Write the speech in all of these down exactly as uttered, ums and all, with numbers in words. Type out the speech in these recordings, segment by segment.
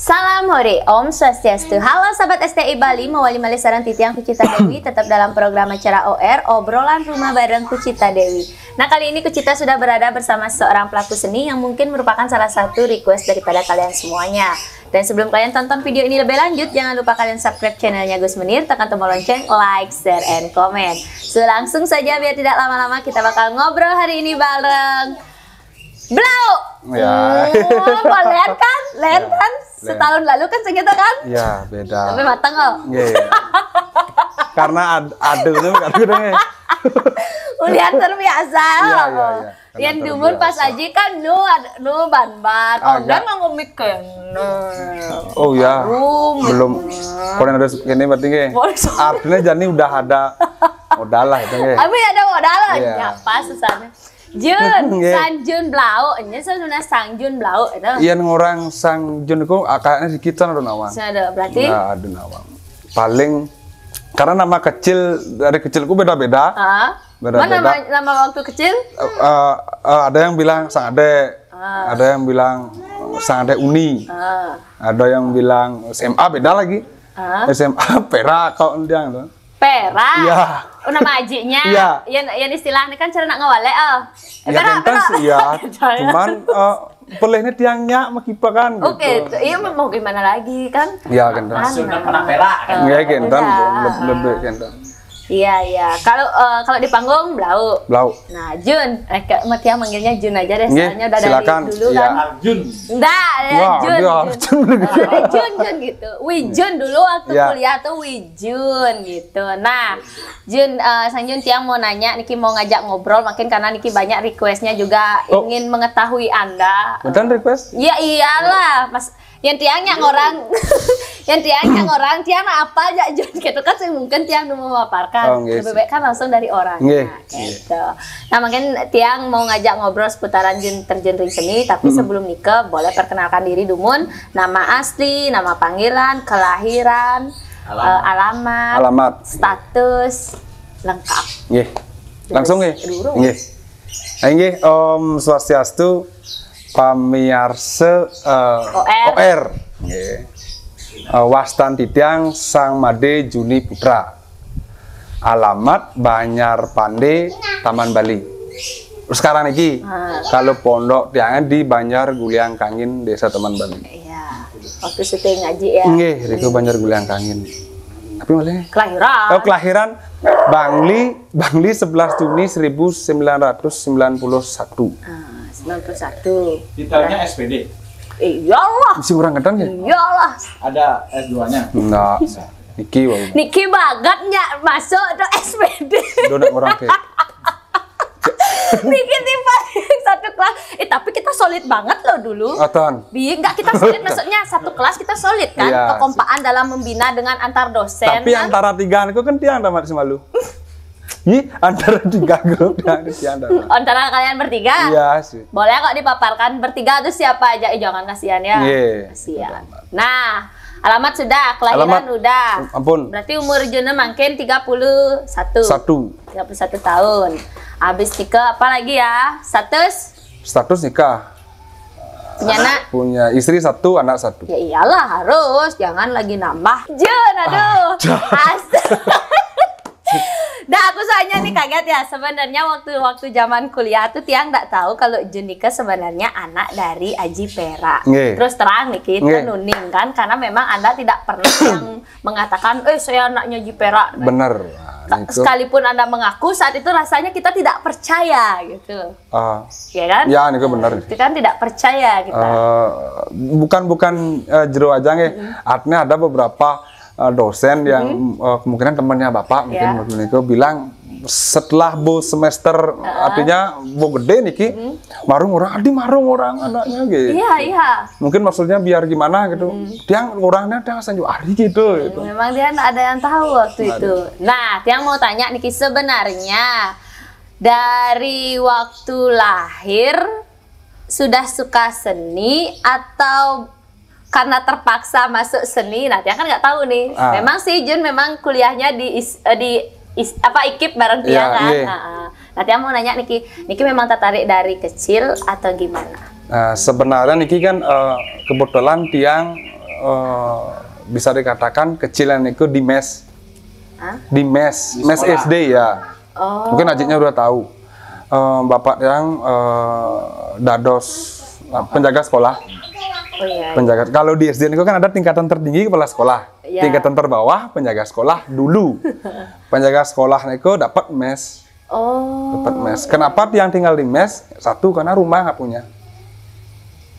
Salam hore, Om Swastiastu. Halo sahabat S T I Bali, mawali malih sareng titiang Kucita Dewi, tetap dalam program acara O R, obrolan rumah bareng Kucita Dewi. Nah, kali ini Kucita sudah berada bersama seorang pelaku seni yang mungkin merupakan salah satu request daripada kalian semuanya. Dan sebelum kalian tonton video ini lebih lanjut, jangan lupa kalian subscribe channelnya Gus Menir, tekan tombol lonceng, like, share, and comment. So, langsung saja biar tidak lama-lama kita bakal ngobrol hari ini bareng Blau. Ya. Hmm, kau lihat kan? Lihat Ya, kan? lihat. Setahun lalu kan segitu kan? Ya, beda. Tapi matang kok. Nggih. Karena ad ada ngono kan gitu nggih. Ulian terbiasa. Iya, iya, iya. Karena Yang terbiasa. Dumun pas aji kan nu ad- nu ban-ban. Oh, Agak. dia mau ngomik kene. Oh ya. Rumit. Belum. Kalau ada ini berarti nggih. Oh, sorry. Artinya jani udah ada modal lah itu nggih. Abi ada modal lah. Iya. Ya, pas susahnya. Jun, Nggih. Sang Jun Blau, ini sebenarnya Sang Jun Blau itu. Iya, orang Sang Jun itu ah, kayaknya dikit sana ada nawang. Sudah ada berarti. Nggak ada nawang. Paling karena nama kecil dari kecilku beda-beda. Ah. Beda-beda. Mana nama, nama waktu kecil? Eh, eh, eh, ada yang bilang Sang Ade, Ah. ada yang bilang Sang Ade Uni, Ah. ada yang bilang S M A beda lagi. Ah. S M A Perak kok dia tuh. Perak. Iya. Oh, nama ajinya. Iya. Yang yang istilahnya kan cara nak ngawale ah. Eh, Ya Perak, pentas Perak. ya, Percaya. Cuman eh, pelihnya tiangnya mekipakan Oke, gitu. itu iya mau gimana lagi kan? Ya kentas. Sudah pernah perak kan? Nggih kentas, Udah. lebih, lebih kentas. Iya, iya. Kalau eh, kalau di panggung Blau. Blau. Nah, Jun, eh, ke, Matia manggilnya Jun aja deh, Nggih, soalnya udah silakan. dari dulu Iya. kan. Arjun. Enggak, ya, Wah, Jun. dia Jun. Arjun. Ada Jun, Jun gitu. Wih, Jun dulu waktu Iya. kuliah tuh Wih Jun gitu. Nah, Jun, eh, Sang Jun tiang mau nanya, niki mau ngajak ngobrol, makin karena niki banyak requestnya juga Oh. ingin mengetahui Anda. Betul request? Ya iyalah, Mas. Yang tiangnya orang, yang tiangnya orang, tiang apa aja Jun gitu kan sih mungkin tiang mau memaparkan. Oh, nggih, Lebih sih. Baik kan langsung dari orang. Nggih. Nah, gitu. Nah, mungkin tiang mau ngajak ngobrol seputaran Jun terjun ring seni, tapi sebelum nikah boleh perkenalkan diri Dumun, nama asli, nama panggilan, kelahiran, Alamat. eh, alamat, Alamat. Status lengkap. Nggih. Langsung nggih. Durung. Nggih. Nah, nggih Om Swastiastu pamiarsa eh, O R. O R. Nggih. Eh, wastan titiang Sang Made Juni Putra. Alamat Banjar Pande, Taman Bali. Sekarang niki Ah. kalau pondok tiangnya di Banjar Guliang Kangin, Desa Taman Bali. Iya. Waktu syuting ngaji ya. Nggih, riku Banjar Guliang Kangin. Tapi malah Kelahiran. Oh, kelahiran Bangli, Bangli sebelas Juni seribu sembilan ratus sembilan puluh satu. Ah, sembilan puluh satu. Detailnya S P D. Iyalah. Mesti orang kedan ya? Iyalah. Ada S dua-nya. Enggak. Niki wau. Niki bagatnya masuk ke S P D. Udah nak orang ke. Niki tipe satu kelas. Eh, tapi kita solid banget loh dulu. Atan. Bi, enggak kita solid maksudnya satu kelas kita solid kan, Iya, kekompakan dalam membina dengan antar dosen. Tapi Kan? Antara Tiga itu kan tiang tamat semalu. Ih, Antara Tiga grup yang tiang tamat. Antara kalian bertiga. Iya sih. Boleh kok dipaparkan bertiga tuh siapa aja? Eh, jangan kasihan ya. Iya. Kasihan. Nah, alamat sudah, kelahiran Alamat. Udah. Ampun. Berarti umur Juna makin tiga puluh satu. Satu. Tiga puluh satu tahun. Habis nikah apa lagi ya? Status? Status nikah. Punya anak? Punya istri satu, anak satu. Ya iyalah harus, jangan lagi nambah. Jun, aduh. Astaga. Dah aku soalnya nih kaget ya. Sebenarnya waktu waktu zaman kuliah tuh tiang nggak tahu kalau Jun Nika sebenarnya anak dari Aji Perak. Nggih. Terus terang nih kita Nggih. nuning kan karena memang Anda tidak pernah yang mengatakan, "Eh, saya anaknya Aji Perak." Bener. Nah, itu, Sekalipun Anda mengaku saat itu rasanya kita tidak percaya gitu. ah, Ya kan? ya, itu bener. Itu kan tidak percaya kita. Eh, bukan bukan eh, jero aja nggih. Artinya ada beberapa eh, dosen yang eh, kemungkinan temannya bapak mungkin Ya. waktu itu bilang setelah bu semester artinya bu gede niki marung orang adi marung orang anaknya gitu. Iya, iya. Mungkin maksudnya biar gimana gitu. Tiang orangnya tiang sanju ari gitu gitu. Memang dia nggak ada yang tahu waktu itu. Nah, tiang mau tanya niki sebenarnya dari waktu lahir sudah suka seni atau karena terpaksa masuk seni? Nah, tiang kan nggak tahu nih. Ah. Memang sih Jun memang kuliahnya di is- eh, di is- apa ikip bareng Iya, tiang kan. iya. Heeh. Nah, tiang mau nanya niki, niki memang tertarik dari kecil atau gimana? Nah, sebenarnya niki kan eh, kebetulan tiang eh, bisa dikatakan kecil niku di mes. Hah? Di mes, Di mes sekolah. S D ya. Oh. Mungkin adiknya udah tahu. Eh, bapak yang eh, dados eh, penjaga sekolah. Oh iya. Penjaga, kalau di S D niku kan ada tingkatan tertinggi, kepala sekolah. Iya. Tingkatan terbawah penjaga sekolah dulu. Penjaga sekolah niku dapat mes, Oh. dapat mes. Kenapa tiang tinggal di mes? Satu, karena rumah nggak punya.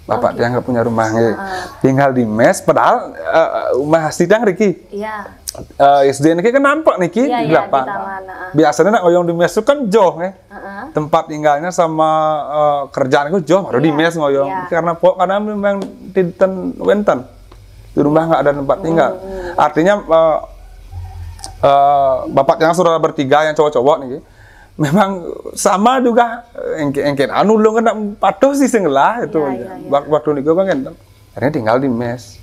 Bapak tiang nggak punya rumah, nggih. Tinggal di mes, padahal eh, rumah asli tiang riki. Iya. Eh, S D niki kan nampak niki Iya, di iya, lapangan. di taman, heeh. Biasanya nak oyong di mes itu kan jauh, nggih. Heeh. Tempat tinggalnya sama eh, kerjaan itu jauh, baru di Iya, mes ngoyong. Iya. Karena pok kadang memang tinten wenten di rumah nggak ada tempat tinggal. Artinya eh, eh, bapak yang saudara bertiga yang cowok-cowok nih, memang sama juga engke engke anu lu kena patuh sih sing lah itu. Iya, iya, iya. Wak- Waktu niku kan ngenten. Akhirnya tinggal di mes.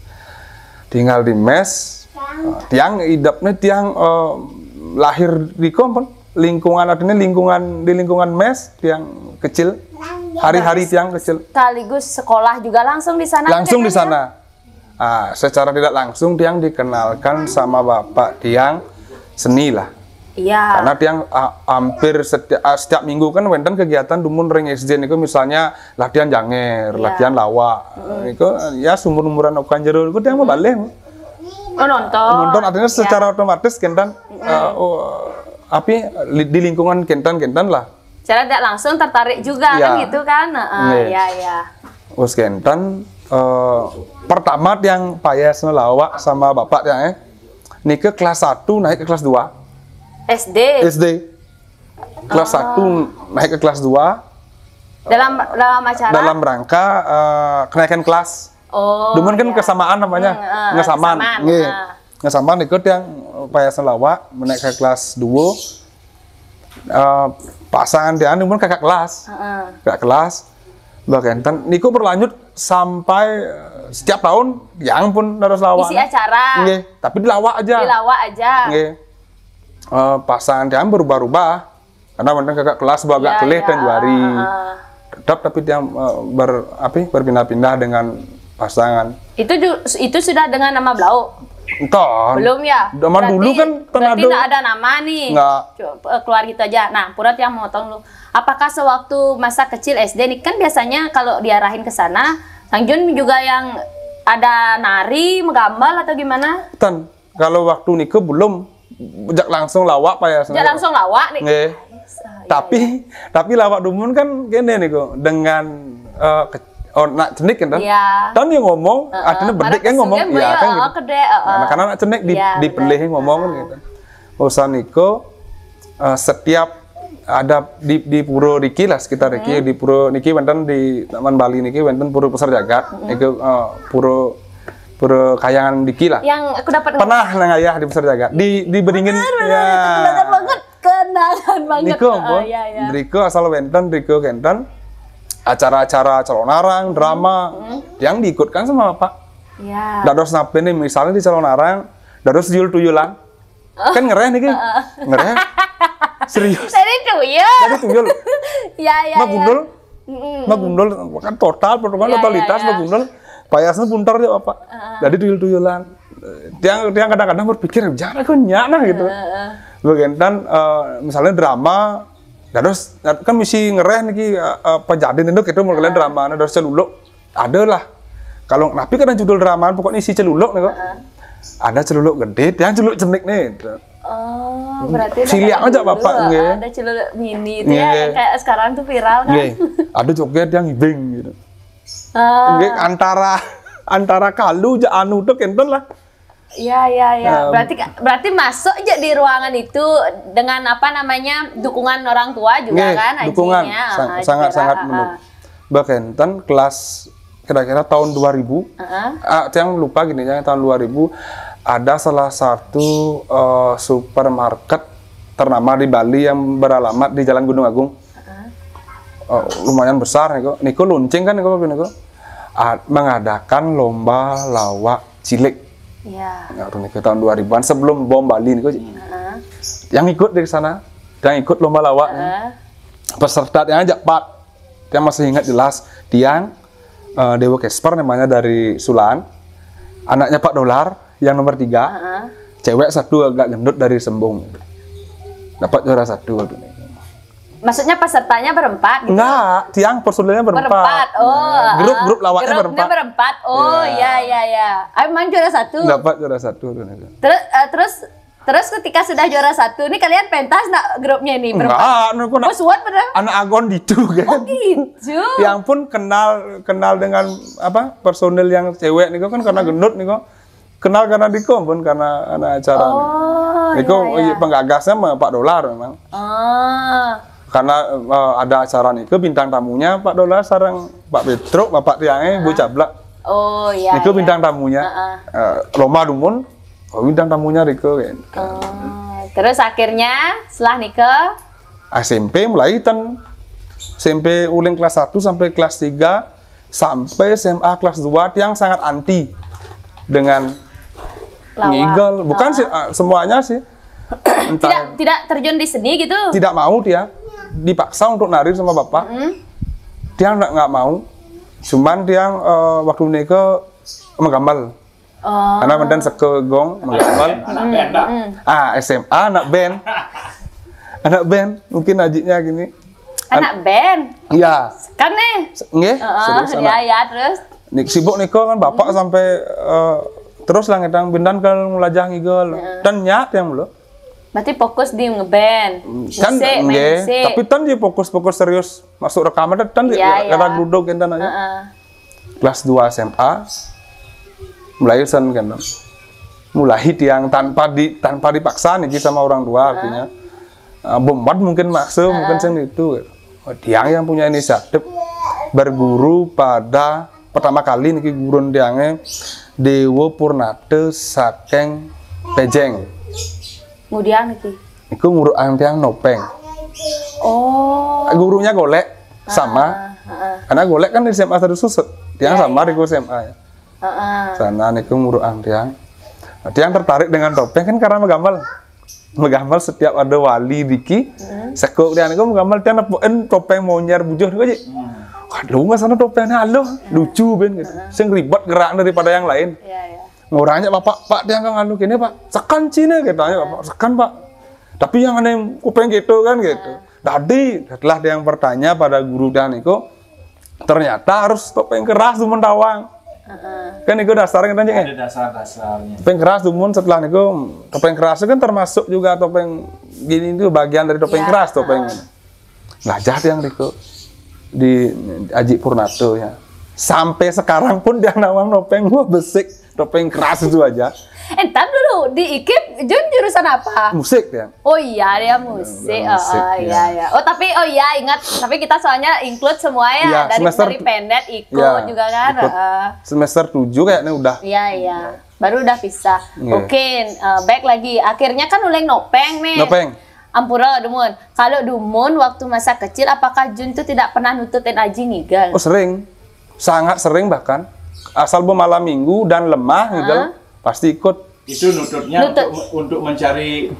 Tinggal di mes. Eh, tiang idapnya tiang eh, lahir di kompon lingkungan, artinya lingkungan di lingkungan mes tiang kecil hari-hari tiang kecil Sekaligus sekolah juga langsung di sana. langsung di Kan, ya? Sana. Ah, secara tidak langsung tiang dikenalkan sama bapak tiang seni lah. Iya. Karena tiang ah, hampir setiap, ah, setiap minggu kan wenten kegiatan dumun ring S D niku, misalnya latihan janger, latihan lawak. Niku ya seumur-umuran ukuran jero niku tiang mau balik. Oh, nonton. Nonton artinya Iya. Secara otomatis kentan eh, oh, api li- di lingkungan kentan-kentan lah. Secara tidak langsung tertarik juga Iya. Kan gitu kan. Heeh, Nggih. Iya, iya. Terus kentan eh, pertama tiang payas lawak sama bapak tiang eh. Nike kelas satu naik ke kelas dua. S D. S D. Kelas satu naik ke kelas dua Dalam dalam acara. dalam rangka eh, kenaikan kelas. Oh. Dumun kan Iya. Kesamaan namanya. Hmm, eh, Ngesaman. kesamaan, Nggih. Ah. Ngesaman niku tiang payas lawak menaik ke kelas dua. Eh, pasangan tiang dumun kakak kelas. Heeh. Kakak kelas. Bahkan niku berlanjut sampai eh, setiap tahun yang pun harus lawak. Isi acara. Nggih, tapi dilawak aja. Dilawak aja. Nggih. Eh, pasangan tiang berubah-ubah. Karena mungkin kakak kelas bawa agak Ya, kelih ya, dan juari. ah. Tetap tapi tiang eh, ber, api, berpindah-pindah dengan pasangan. Itu ju- itu sudah dengan nama Blau? Entar. Belum ya? Zaman Berarti- dulu kan pernah berarti ada. Nggak ada nama nih. Nggak. Coba, eh, keluar gitu aja. Nah, Pura tiang mau tong lu. Apakah sewaktu masa kecil S D nih kan biasanya kalau diarahin ke sana, Sang Jun juga yang ada nari, menggambal atau gimana? Tan, kalau waktu niku belum jak langsung lawak payas. Dia langsung lawak nih. Nggih. Tapi tapi lawak dumun kan kene niku dengan eh, ke- oh nak cenik kan. Iya. Tan yang ngomong, Heeh, artinya para bedik yang ngomong, kesungguhan iya boyo, kan. Heeh, kedek, heeh. Nah, karena nak cenik di Iya, di benar. Pelih ngomong kan gitu. Urusan niku eh, setiap ada di di pura niki lah sekitar niki di pura niki wenten di Taman Bali niki wenten pura Pasar Jagat niku eh, pura pura kayangan niki lah. Yang aku dapat Pernah nang ayah di Pasar Jagat di di Beringin ya. Kenangan banget, kenangan banget. Niku Heeh, ampun. Iya, iya. Niku asal wenten niku kenten acara-acara calonarang, drama yang diikutkan sama bapak. Iya. Dados nape nih misalnya di calonarang, dados tuyul-tuyulan. Kan ngereh niki. Ngereh. Serius. Tadi tuyul. Jadi tuyul. Ya, ya. Nah, Ya. gundul. Mm-mm. Nah, gundul kan total pertemuan Iya, totalitas iya, nah, iya. Gundul. Payasnya buntar ya bapak. Jadi tuyul-tuyulan. Tiang tiang kadang-kadang berpikir jangan aku nyak nah gitu. Bagian eh, misalnya drama, dados kan mesti ngereh niki eh, eh, pejadin itu kita mau kalian drama, nah, dados celuluk. Ada lah. Kalau tapi kadang judul drama pokoknya isi celuluk nih kok. Ada celuluk gede, tiang celuluk cenik nih. Oh, berarti Siliak ada aja dulu, bapak, nggih. Ada celuluk mini itu ya, Nggih. yang kayak sekarang tuh viral kan. Nggih, ada joget yang hibing gitu. Ah, Nggih, antara antara kalu ja anu tuh kenten lah. Iya, iya, iya. Em. Berarti berarti masuk aja di ruangan itu dengan apa namanya dukungan orang tua juga Nggih, kan, dukungan ajinya. sang- Ah, sangat juga, sangat ah, menu. Ah. Bahkan klas kira-kira tahun dua ribu. Heeh. Ah, yang lupa gini ya, tahun dua ribu ada salah satu eh, supermarket ternama di Bali yang beralamat di Jalan Gunung Agung. Eh, lumayan besar niku. Niku luncing kan niku niku. Ah, mengadakan lomba lawak cilik. Iya. Ya, niku tahun dua ribuan sebelum bom Bali niku. Heeh. Yang ikut dari sana, yang ikut lomba lawak. Heeh. Peserta yang ajak pat. Yang masih ingat jelas, tiang eh, Dewa Casper namanya dari Sulan. Anaknya Pak Dolar, yang nomor tiga. Cewek satu agak gendut dari Sembung. Dapat juara satu. Maksudnya pesertanya berempat gitu? Enggak, tiang personilnya berempat. Berempat, oh. Grup-grup lawaknya berempat. Grup berempat, oh iya, iya, iya. Emang juara satu? Dapat juara satu. Terus, uh, terus Terus ketika sudah juara satu, ini kalian pentas nak grupnya ini berempat? Enggak, aku nak. Bos Wan bener? Anak Agon gitu kan. Oh gitu. Yang pun kenal kenal dengan apa personil yang cewek nih kan karena hmm. gendut nih kok. Kenal karena Diko pun karena anak acara. Oh, Diko iya, iya. Penggagasnya sama Pak Dolar memang. Oh. Karena uh, ada acara nih ke bintang tamunya Pak Dolar sarang Pak Petruk, Bapak Tiangnya, Bu Cablak. Oh iya. Itu iya. Bintang tamunya. Uh -uh. Uh, Roma Dumun, oh, bintang tamunya Riko kayak. Oh, terus akhirnya setelah nikah S M P mulai ten S M P uling kelas satu sampai kelas tiga sampai S M A kelas dua tiang sangat anti dengan ngigel. Bukan sih uh, semuanya sih. Entah, tidak tidak terjun di seni gitu? Tidak mau dia. Dipaksa untuk nari sama bapak. Mm. Dia nggak nggak mau. Cuman dia uh, waktu nikah menggambar. Oh. Karena mantan seke gong menggambar. Anak band, ah, S M A anak band. Anak band, mungkin ajiknya gini. Anak band? Iya. Kan nih? Nggih, uh, serius ya, ya, terus? Nik sibuk niko kan bapak hmm. sampai uh, terus lah ngedang bindan kalau ngelajah ngigel. Hmm. Dan nyat yang belum. Berarti fokus di ngeband. Kan nggih, tapi tan dia fokus-fokus serius masuk rekaman tan ya, ya. Era grudog kan aja. Uh -uh. Kelas dua S M A mulai sen kan mulai tiang tanpa di tanpa dipaksa nih sama orang tua artinya uh, bombat mungkin maksa uh. mungkin sen itu tiang yang punya inisiatif berguru pada pertama kali niki gurun tiangnya Dewa Purnata saking Pejeng. Kemudian niki. Iku nguruk tiang nopeng. Oh. Gurunya golek sama. Uh, uh. Karena golek kan di S M A satu susut. Tiang ya, sama ya. Di S M A ya. Uh, uh. Sana niku nguruk tiang. Tiang tertarik dengan topeng kan karena menggambar. Menggambar setiap ada wali diki, hmm. Sekok dia niku menggambar tiang nepukin topeng monyer bujuh niku aja. Hmm. Waduh, nggak sana topengnya halo, lucu ben gitu. Hmm. Sing ribet gerak daripada yang lain. Ya, ya. Ngurangnya bapak, pak dia nggak nganu gini pak, sekan Cina gitu aja bapak, sekan pak. Tapi yang aneh kupeng gitu kan gitu. Tadi setelah dia yang bertanya pada guru dan itu, ternyata harus topeng keras tuh mentawang. Uh-uh. Kan itu dasarnya kan ya? Ada dasar-dasarnya. Topeng keras tuh mun setelah itu topeng keras itu kan termasuk juga topeng gini itu bagian dari topeng ya, keras topeng. Uh-uh. Belajar yang itu di Aji Purnato ya. Sampai sekarang pun dia nawang topeng gua besik topeng keras itu aja. Eh, entar dulu di IKIP Jun jurusan apa? Musik ya. Oh iya dia musik. Musik, oh, iya, iya. Oh tapi oh iya ingat tapi kita soalnya include semua ya, ya dari semester, dari pendet ikut ya, juga kan. Ikut. Uh. Semester tujuh kayaknya udah. Iya iya. Baru udah bisa. Yeah. Oke, uh, back lagi. Akhirnya kan uleng nopeng nih. Nopeng. Ampura dumun. Kalau dumun waktu masa kecil apakah Jun tuh tidak pernah nututin aji ngigel? Oh sering. Sangat sering bahkan. Asal bu malam minggu dan lemah ngigel uh. Pasti ikut. Itu nututnya Nutut. untuk, untuk mencari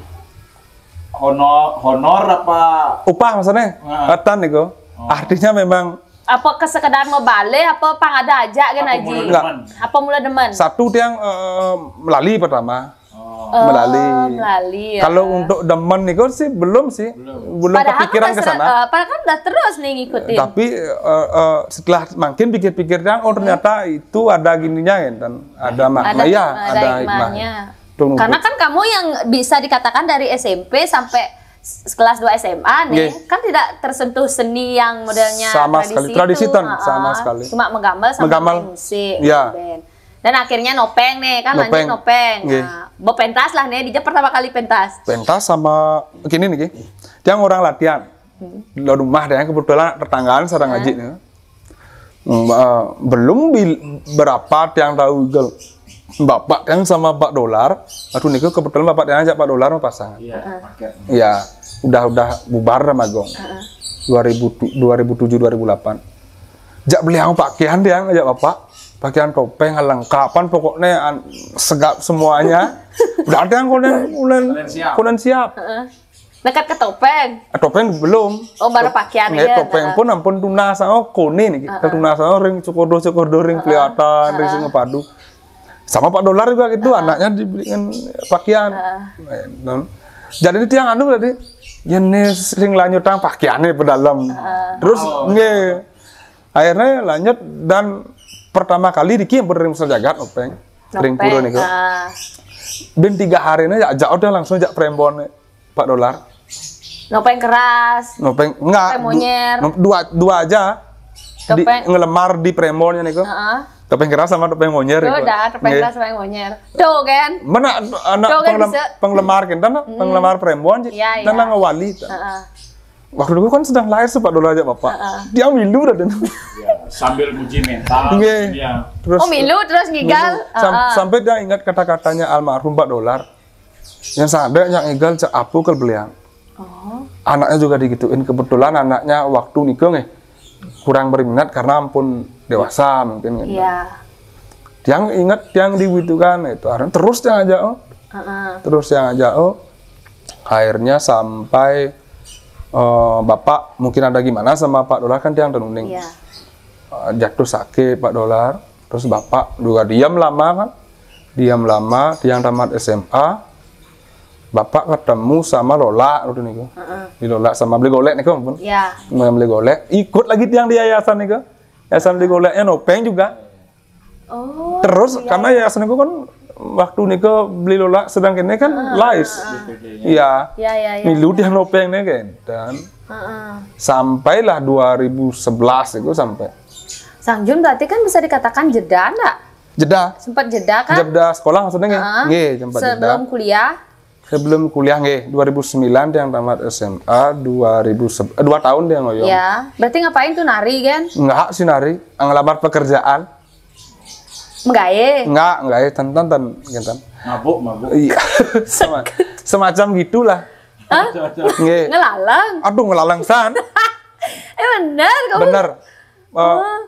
honor honor apa upah maksudnya nah. Katan itu oh. Artinya memang apa ke sekedar mau balik apa pang ada aja kan aja apa mula demen satu tiang uh, melali pertama oh. Melali, oh, melali ya. Kalau untuk demen nih sih belum sih belum, belum kepikiran ke sana uh, padahal kan udah terus nih ngikutin tapi uh, uh, setelah makin pikir-pikir oh ternyata itu ada gininya ya dan ada makna ada, ya ada, ada hikmahnya. Karena kan kamu yang bisa dikatakan dari S M P sampai kelas dua S M A nih, yeah. Kan tidak tersentuh seni yang modelnya sama tradisi sekali, tradisi itu. Tan, sama sekali. Cuma menggambar sama menggambar. Musik, ya. Band. Dan akhirnya nopeng nih, kan nopeng. Lanjut nopeng. Yeah. Nah, bo pentas lah nih, dia pertama kali pentas. Pentas sama gini nih, yang orang latihan. Hmm. Di rumah deh, kebetulan tetanggaan sarang hmm. Aji nih. Belum berapa tiang tahu gel bapak tiang sama Pak Dolar. Aduh niku kebetulan bapak tiang ajak Pak Dolar mau pasangan. Iya, ya, udah udah bubar sama Gong. Uh-uh. dua ribu dua ribu tujuh dua ribu delapan. Jak beli yang pakaian tiang ajak bapak. Pakaian topeng lengkapan pokoknya segap semuanya. Udah tiang konen konen siap. Konen siap. Uh-uh. Dekat ke topeng. Ah, topeng belum. Oh, baru pakaian ya. Topeng pun ampun tunas oh kone nih. Uh -uh. Tunas oh ring cukodo cukodo ring kelihatan ring sing padu. Sama Pak Dolar juga gitu, anaknya dibelikan pakaian. Nah, jadi ini tiang anu tadi, ya ini sering lanjutang pakaiannya pedalem. Terus nge, akhirnya lanjut dan pertama kali Diki yang beri Musel Jagat, Openg. Ring pura niku. Bin tiga hari ini ya, ajak udah langsung ajak prembon Pak Dolar. Nopeng keras. Nopeng enggak. Topeng monyer. Dua, dua aja. Di, ngelemar di prembonnya niku. Heeh. Topeng keras sama topeng monyer niku. Udah, topeng keras, topeng monyer. Tuh kan. Mana anak penglemar kan, penglemar prembon sih. Iya, iya. Ngewali. Heeh. Waktu itu kan sedang lahir sih Pak Dolar aja Bapak. Heeh. Dia milu dah. Ya, sambil nguji mental. Iya. Terus, oh, milu terus ngigal. Milu. Sam sampai dia ingat kata-katanya almarhum Pak Dolar. Yang sadar yang ngigal cak apu ke beliang. Oh. Anaknya juga digituin, kebetulan anaknya waktu niku nggih kurang berminat karena ampun dewasa mungkin gitu. Iya. Tiang ingat tiang di itu kan itu terus tiang aja oh. Heeh. Terus tiang aja oh. Akhirnya sampai eh, bapak mungkin ada gimana sama Pak Dolar kan tiang tenuning. Iya. Eh, jatuh sakit Pak Dolar. Terus bapak juga diam lama kan. Diam lama, tiang tamat S M A. Bapak ketemu sama Lola waktu niku. Heeh. Di Lola sama beli golek niku ampun. Ya. Sama beli golek, ikut lagi tiang di yayasan niku. Yayasan beli goleknya Nopeng juga. Oh. Terus iya, karena iya. Yayasan niku kan waktu niku beli Lola sedang kene kan lais. Iya. Ya, ya, ya. Milu tiang Nopeng nih kan. Dan heeh. Sampailah dua ribu sebelas itu sampai. Sang Jun berarti kan bisa dikatakan jeda ndak? Jeda. Sempat jeda kan? Jeda sekolah maksudnya nggih? Heeh. Nggih, sempat jeda. Sebelum kuliah? Sebelum kuliah nggih, dua ribu sembilan tiang tamat S M A, dua ribu se- eh, dua tahun tiang ngoyong. Ya, berarti ngapain tuh nari kan? Enggak sih nari, ngelamar pekerjaan. Menggawe? Enggak, enggak ya, ten ten ten gitu. Mabuk, mabuk. Iya. Sama, semacam gitulah. Hah? Nggih. Ngelalang? Aduh, ngelalang san. Eh bener kamu? Bener. Eh,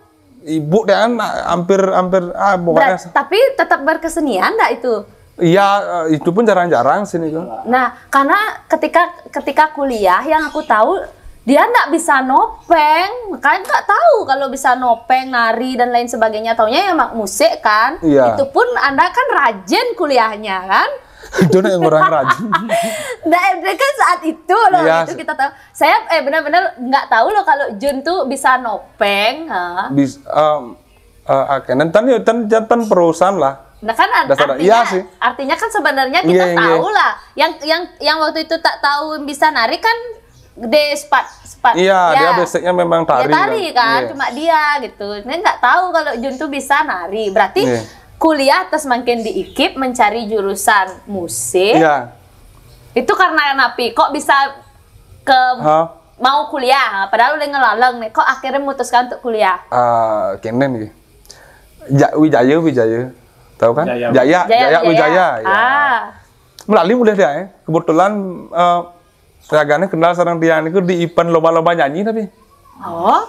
ibu deh kan hampir hampir ah pokoknya Berat, tapi tetap berkesenian ndak itu? Iya, eh, itu pun jarang-jarang sih niku. Nah, karena ketika ketika kuliah yang aku tahu dia ndak bisa nopeng, makanya nggak tahu kalau bisa nopeng, nari dan lain sebagainya. Taunya ya mak musik kan. Iya. Itu pun Anda kan rajin kuliahnya kan? Itu nih yang kurang rajin. Nah, kan saat itu loh, iya, itu kita tahu. Saya eh benar-benar nggak tahu loh kalau Jun tuh bisa nopeng. Ha. Bis, em, eh, oke, nanti ya, tan, tan perusahaan lah. Nah kan art- dasar artinya, iya sih. Artinya kan sebenarnya kita iya, iya. Tahu lah. Yang yang yang waktu itu tak tahu bisa nari kan gede sepat sepat. Iya, ya. Dia basicnya memang tari. Ya, tari kan, kan. Iya. Cuma dia gitu. Saya nggak tahu kalau Jun tuh bisa nari. Berarti iya. Kuliah terus makin diikip mencari jurusan musik. Iya. Itu karena napi? Kok bisa ke Hah? Mau kuliah? Padahal udah ngelaleng nih. Kok akhirnya memutuskan untuk kuliah? Ah, kene nih. Ja, Wijaya, Wijaya. Tahu kan? Jaya. Jaya, Jaya, Jaya, Jaya. Wijaya. Ya. Ah. Melalui mulai dia, ya. Kebetulan eh, ragane kenal sareng tiang niku di event lomba-lomba nyanyi tapi. Oh.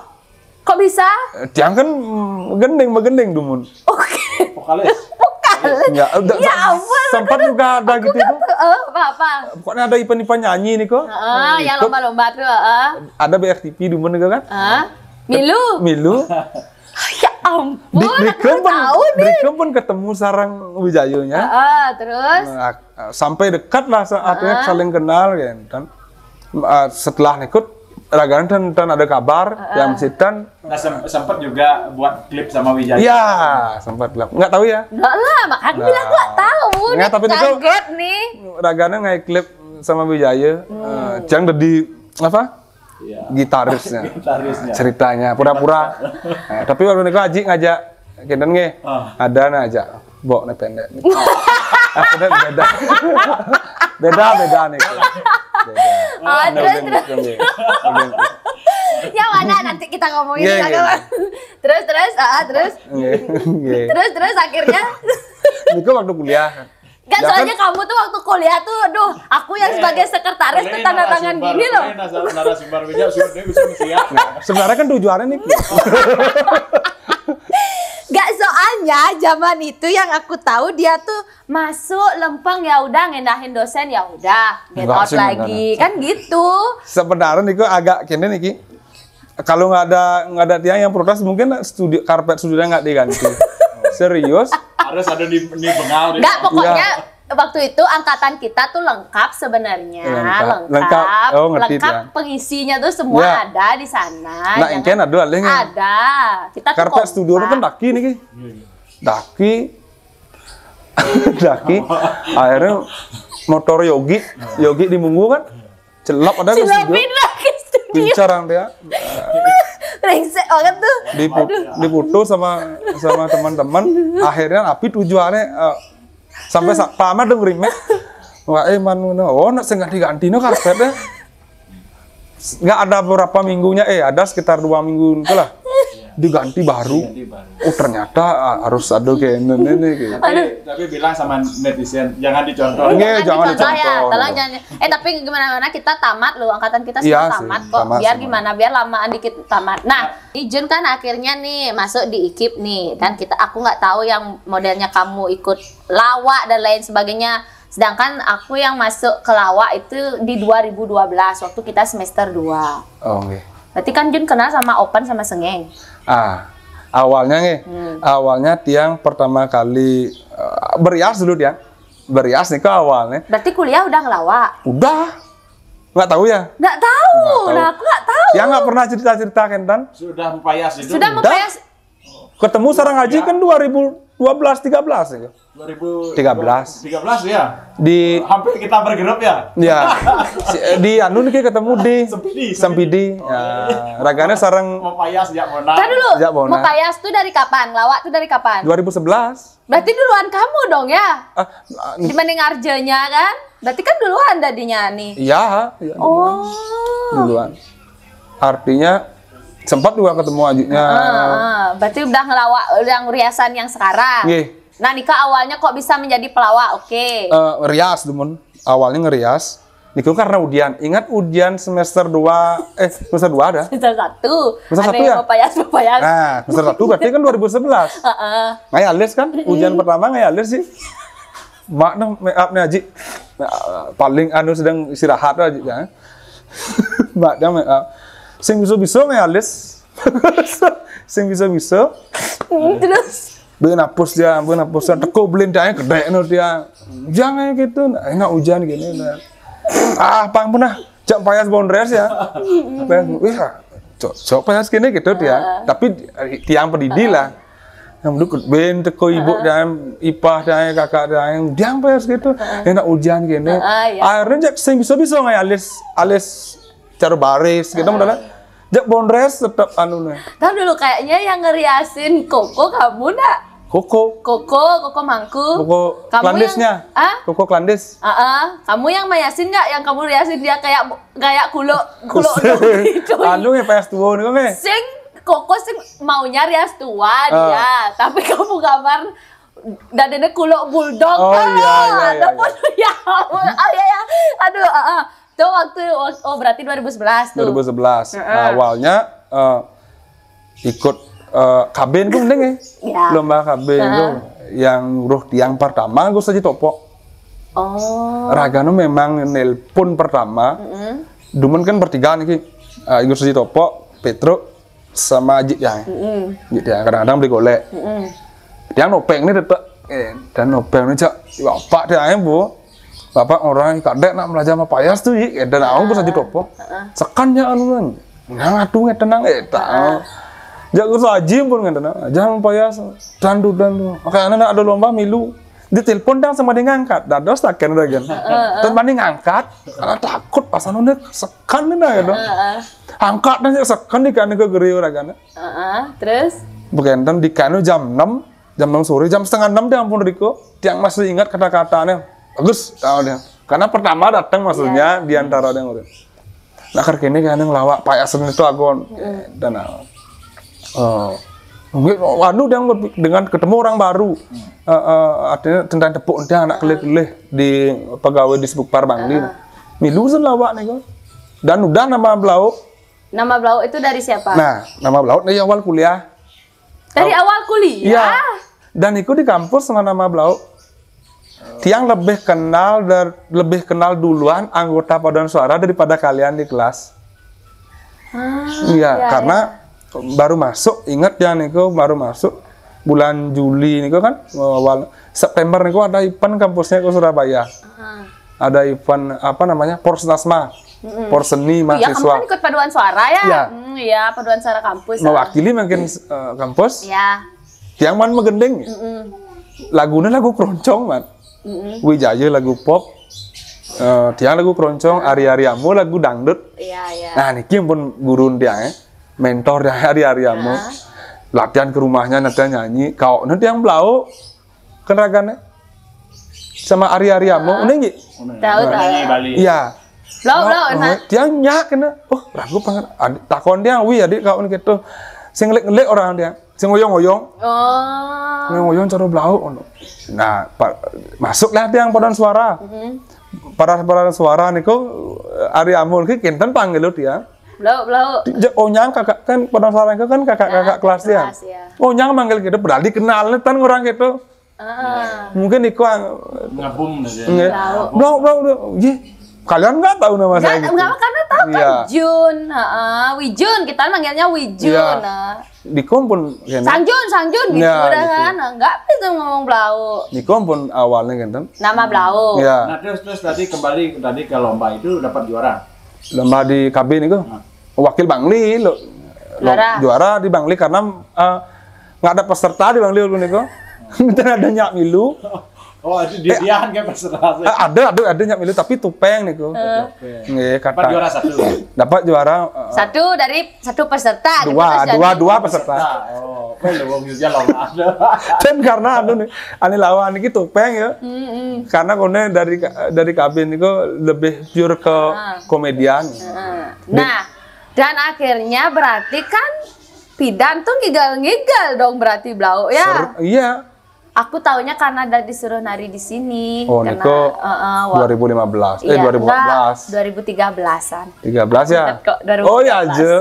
Kok bisa? Eh, tiang kan mm, gending begending dumun. Oke. Vokalis. Vokalis. Ya, udah, ya ampun. Sempat juga ada gitu tuh. Eh, apa apa? Pokoknya ada event-event nyanyi nih kok. Heeh, yang lomba-lomba tuh, heeh. Ada B R T P dumun gitu kan? Heeh. Milu. Milu. Ya ampun, di, aku baru tahu nih. Di pun ketemu sarang Wijayanya. Heeh, terus? Nah, sampai dekat lah saat saling kenal kan. Dan, uh, setelah nikut ragane dan, dan ada kabar yang sitan. Nah, sem sempat juga buat klip sama Wijaya. Ya, sempat lah. Nggak tahu ya. Nggak lah, makanya nah, bilang nggak tahu. Nggak, tapi kaget nih. Ragane ngai klip sama Wijaya. Hmm. Uh, jang jadi apa? Iya. Gitarisnya. Gitarisnya. Ceritanya pura-pura. Nah, tapi waktu niku Aji ngajak kenten nggih. Ah. Ada nah ajak. Bok nih pendek nih. Aku udah beda. Beda beda nih. Beda. Oh, terus, terus. Yang mana nanti kita ngomongin yeah, yeah. Terus terus ah terus. Yeah, yeah. Terus terus akhirnya niku waktu kuliah. Enggak, ya soalnya kan? Kamu tuh waktu kuliah tuh, aduh, aku yang eh, sebagai sekretaris tuh tanda tangan gini loh. Narasumber, narasumber bisa, sudah bisa siap. Nah, sebenarnya kan tujuannya nih. Enggak, soalnya zaman itu yang aku tahu dia tuh masuk lempeng ya udah ngendahin dosen ya udah get out lagi kan gitu. Sebenarnya nih agak kene nih kalau nggak ada nggak ada tiang yang protes mungkin studio karpet studionya nggak diganti. Serius? Harus ada di, di bengal di Enggak, pokoknya waktu itu angkatan kita tuh lengkap sebenarnya. Lengkap. Lengkap. Lengkap. Oh, ngerti Lengkap ya. Pengisinya tuh semua Ya. Ada di sana. Nah, Jangan- engken ada lah, Ling. Ada. Kita tuh Karpet studio kompak. Kan daki nih, Ki. Daki. Daki. Akhirnya motor Yogi, Yogi di munggu kan. Celap ada ke studio. Celapin lah ke studio. Bicara dia. Rengsek banget tuh. Dipu- diputus sama sama teman-teman. Akhirnya api tujuannya eh, sampai satpam ada ngerimek. Wah, eh man ngono. Oh, nak sing ganti-ganti no karpetnya. Nggak ada berapa minggunya, eh ada sekitar dua minggu itu lah. Diganti baru. Ganti baru. Oh, ternyata ah, harus ada kayak ini nih gitu. Tapi, tapi bilang sama netizen, jangan dicontoh. Nggak, jangan Dicontoh ya, dicontoh. Tolong jangan. Eh, tapi gimana mana kita tamat loh, angkatan kita Iya semua sih, tamat kok. Tamat Biar semua. Gimana, biar lamaan dikit tamat. Nah, Ijun kan akhirnya nih masuk di ikip nih, dan kita aku nggak tahu yang modelnya kamu ikut lawak dan lain sebagainya. Sedangkan aku yang masuk ke lawak itu di dua ribu dua belas waktu kita semester dua. Oh, nggih. Berarti kan Jun kenal sama Opan sama Sengeng. Ah, awalnya nih, awalnya tiang pertama kali eh, berias dulu tiang. Berias nih ke awalnya. Berarti kuliah udah ngelawak? Udah. Nggak tahu ya? Nggak tahu. Nah, aku nggak tahu. Tiang nggak pernah cerita-cerita kentan. Sudah mempayas itu. Sudah mempayas. Ketemu sareng Aji kan dua ribu dua belas tiga belas ya. 2000 Tiga belas. Tiga belas ya. Di Hampir kita bergerak ya. Ya, si- di anu nih ketemu di Sempidi, Sempidi. Ya, ragane sareng Mempayas sejak Monas. Tar dulu. Sejak Monas. Mempayas tuh dari kapan? Ngelawak tuh dari kapan? dua ribu sebelas. Berarti duluan kamu dong ya? Ah, ah, Dibanding Arjanya kan? Berarti kan duluan dadinya nih. iya, iya. Oh. Duluan. Artinya sempat juga ketemu Ajinya. Ah, berarti udah ngelawak yang riasan yang sekarang. Nggih. Nah, Nika awalnya kok bisa menjadi pelawak? Oke. Eh, rias demen. Awalnya ngerias. Niku karena ujian. Ingat ujian semester dua, eh semester dua ada? Semester satu. Semester satu Ada ya? Mempayas, mempayas. Nah, semester satu berarti kan dua ribu sebelas. Heeh. Ngayales kan? Ujian pertama ngayales sih. Mak nang make up nih Aji. Nah, paling anu sedang istirahat aja kan. Mak nang make up. Sing bisa-bisa ngayales. Sing bisa-bisa. Hmm, terus Beuh napus dia, beuh napus dia. Teko belin dia gedek no dia. Jangan gitu. Nah, enak ujian gini. Nah. Ah, pang pernah. Cak payas bondres ya. Payas, wih, cocok payas gini gitu dia. Tapi tiang pedidi lah. Yang dulu ben teko ibu dan ipah dan kakak dan yang payas gitu. Enak ujian gini. Heeh, iya. Akhirnya cak sing bisa-bisa ngayales, alis cara baris gitu modalnya. Jak bondres tetap anu nih. Tar dulu, kayaknya yang ngeriasin Koko kamu nak? Koko, Koko, Koko Mangku. Koko Kamu Klandisnya. yang- ah? Koko Klandis. Heeh, kamu yang mayasin nggak, yang kamu riasin dia kayak kayak kuluk kuluk gitu? Anu ya payas tua nih kok. Sing Koko sing maunya rias tua Ah. dia, tapi kamu gambar dadanya kuluk bulldog. Oh, iya, iya, iya, Ada pun ya. Oh iya ya. Aduh, heeh. Tuh waktu, oh berarti dua ribu sebelas tuh. dua ribu sebelas. Awalnya eh, ikut eh, kabin tuh mending ya. Ya. Lomba kabin tuh yang roh tiang pertama gue saja topok. Oh. Ragano memang nelpon pertama. Dumen kan bertiga nih. Uh, Igus Suji Topok, Petruk, sama Jit ya. Jit ya kadang-kadang beli golek. Dia nopeng nih tetep. Eh, dan nopeng nih cak. Bapak dia aja bu. Bapak orang kadek nak belajar sama payas tuh, Ji. Eh, dan aku saja topok. Sekan ya anu kan. Nang atu nggak tenang eh tak. Jago saji pun nggak tenang. Jangan payas. Dan tuh dan tuh. Makanya anak ada lomba milu. Ditelepon dang sama dia ngangkat. Dados tak kan kan. Terus banding ngangkat. Karena takut pas anu nih sekan nih nah gitu. Angkat dan sekan di kan ke geri orang kan. Heeh, terus? Bukan di kan jam enam, jam enam sore, jam setengah enam dia ampun Riko. Dia masih ingat kata-katanya. Bagus, tahu dia. Karena pertama datang maksudnya di antara dia ngurus. Nah, kar kene kan yang lawak payasan itu agon dan eh, mungkin anu dia dengan ketemu orang baru. Eh, eh, artinya tentang tepuk dia anak kelih-kelih di pegawai di Sbukpar Bangli. Milu sen lawak nih kok. Dan udah nama Blau. Nama Blau itu dari siapa? Nah, nama Blau dari awal kuliah. Dari awal kuliah. Iya. Dan itu di kampus sama nama Blau. Tiang lebih kenal dan lebih kenal duluan anggota paduan suara daripada kalian di kelas. Ah, Iya, karena baru masuk, ingat ya niku baru masuk. bulan Juli niku kan, awal September niku ada event kampusnya ke Surabaya. Ada event apa namanya, Porsnasma, Porseni Iya, kamu mahasiswa. Kan ikut paduan suara ya? Iya. Hmm, iya, paduan suara kampus. Mewakili mungkin eh, kampus. Iya. Tiang man magending. Lagunya lagu keroncong, man. Wijaya lagu pop. Eh, tiang lagu keroncong, Ari Ariamo lagu dangdut. Iya, iya. Nah, niki pun guru tiang, eh. Mentor tiang, Ari Ariamo. Latihan ke rumahnya, nanti nyanyi. Kau nanti yang belau kan ragane sama Ari Ariamo, udah nggih? Tahu, tahu. Nyanyi Bali. Iya. Blau, blau, Oh, nah. Tiang nyak kena. Oh, ragu banget. Adik, takon tiang, wih adik kau gitu. Sing ngelik-ngelik orang tiang. Sing ngoyong-ngoyong. Oh. Ngoyong-ngoyong cara belau ngono. Nah, pa, masuklah tiang paduan suara. Pada paduan suara niku Ari Ariamo ki kinten panggil tiang. Blau, blau. Jek onyang kakak kan paduan suara niku kan kakak-kakak kelas tiang. Kelas, ya. Onyang manggil gitu, padahal dikenal tan orang gitu. Ah. Mungkin iku ang- Ngabum aja. nge- blau blau blau. Ye, kalian nggak tahu nama Enggak, saya gitu. Enggak, karena tahu kan Iya. Jun, heeh, Wijun, kita manggilnya Wijun. Iya. Nah. Di kompon kene. Sangjun, Sangjun gitu Ya, udah gitu. Kan. Enggak bisa ngomong blau. Di kompon awalnya kan. Nama blau. Ya, Nah, terus terus tadi kembali tadi ke lomba itu dapat juara. lomba di K B niku. Wakil Bangli lo. lo- Juara. Juara di Bangli karena eh, nggak ada peserta di Bangli waktu niku. Minta ada nyak milu. Oh, itu dia dia kan peserta. Eh, ada ada ada nyak milu tapi tupeng niku. Nggih, Dapat kata. Juara satu. Dapat juara eh, Satu dari satu peserta. dua, terus dua, jadi- dua peserta. Nah, oh, kan lo wong Jogja lo ada. Dan karena anu nih, ani lawan iki tupeng ya. Karena kone dari dari K B niku lebih pure ke komedian. Nah, dan akhirnya berarti kan Pidan tuh ngigal-ngigal dong berarti blau ya. Ser- iya. Aku taunya karena ada disuruh nari di sini. Oh, karena, niko eh, eh, wa- dua ribu lima belas, eh Iya, dua ribu empat belas. enggak, dua ribu tiga belasan. Tiga belas ya? Ingat kok, dua ribu tiga belas. Oh ya aja.